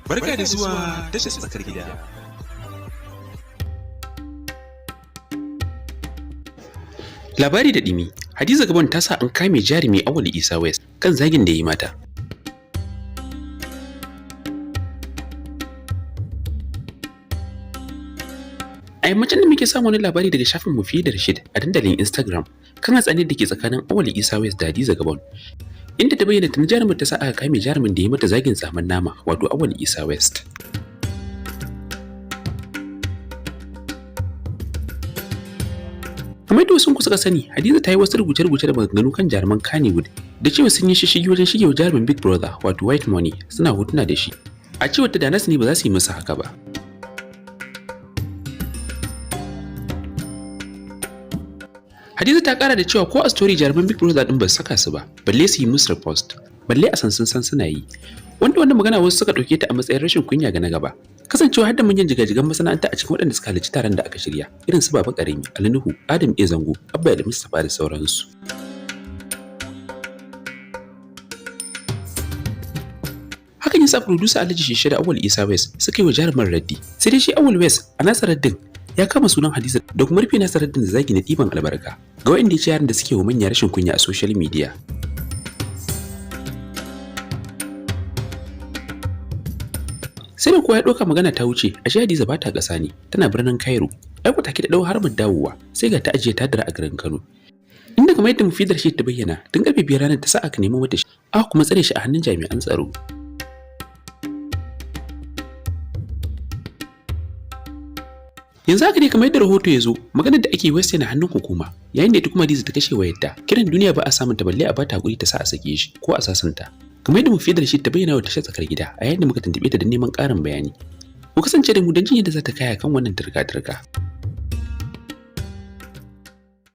Barka da zuwa tashar tsakar gida. Labari da ɗimi, Hadiza Gabon ta sa an kame jarumi Awal Isa West kan zagin da ya yi mata. A yammacin da muke samun wani labari daga shafin Mufida Rashid a dandalin Instagram kan hatsaniyar da ke tsakanin Awal Isa West da Hadiza Gabon, inda ta bayyana tun jarumin ta sa aka kame jarumin da ya mata zagin tsaman nama, wato Awal Isa West. Kamar yadda wasu suka sani, Hadiza ta yi wasu rubuce-rubuce da maganganu kan jaruman Kannywood da cewa sun yi shishigi wajen shigewa jarumin Big Brother, wato White Money, suna hotuna da shi. A cewar ta, da nasu ne ba za su yi musu haka ba. Hadiza ta kara da cewa ko a story jaruman Big Brother din ba su saka su ba, balle su yi musu repost, balle a san sun san suna yi. Wanda wannan magana wasu suka ɗauke ta a matsayin rashin kunya ga na gaba. Kasancewa har da manyan jigajigan masana'anta a cikin waɗanda suka halarci taron da aka shirya, irin su Baba Karami, Ali Nuhu, Adam A Zango, Abba da Mustapha da sauransu. Hakan ya sa producer Alhaji Shishe da Awal Isa West suka yi wa jaruman raddi. Sai dai shi Awal West a nasa raddin ya kama sunan Hadiza da kuma rufe nasa raddin da zagi na ɗiban albarka ga waɗanda ya ce yaran da suke wa manya rashin kunya a social media. Sai da kowa ya ɗauka magana ta wuce, ashe Hadiza ba ta ƙasa ne, tana birnin Cairo. Ai take da ɗau harbin dawowa, sai ga ta ajiye ta dara a garin Kano. Inda kamar yadda Mufidar shi ta bayyana, tun karfe 5 ranar ta sa aka nemo mata shi, aka kuma tsare shi a hannun jami'an tsaro. Yanzu haka ne, kamar yadda rahoto ya zo, maganar da ake, West yana hannun hukuma, yayin da ita kuma Hadiza ta kashe wayarta. Kiran duniya ba a samun ta, balle a bata hakuri ta sa a sake shi ko a sasanta. Kamar yadda Mufidar shi ta bayyana wa tashar tsakar gida a yayin da muka tuntube ta don neman ƙarin bayani. Ku kasance da mu don jin yadda za ta kaya kan wannan turka-turka.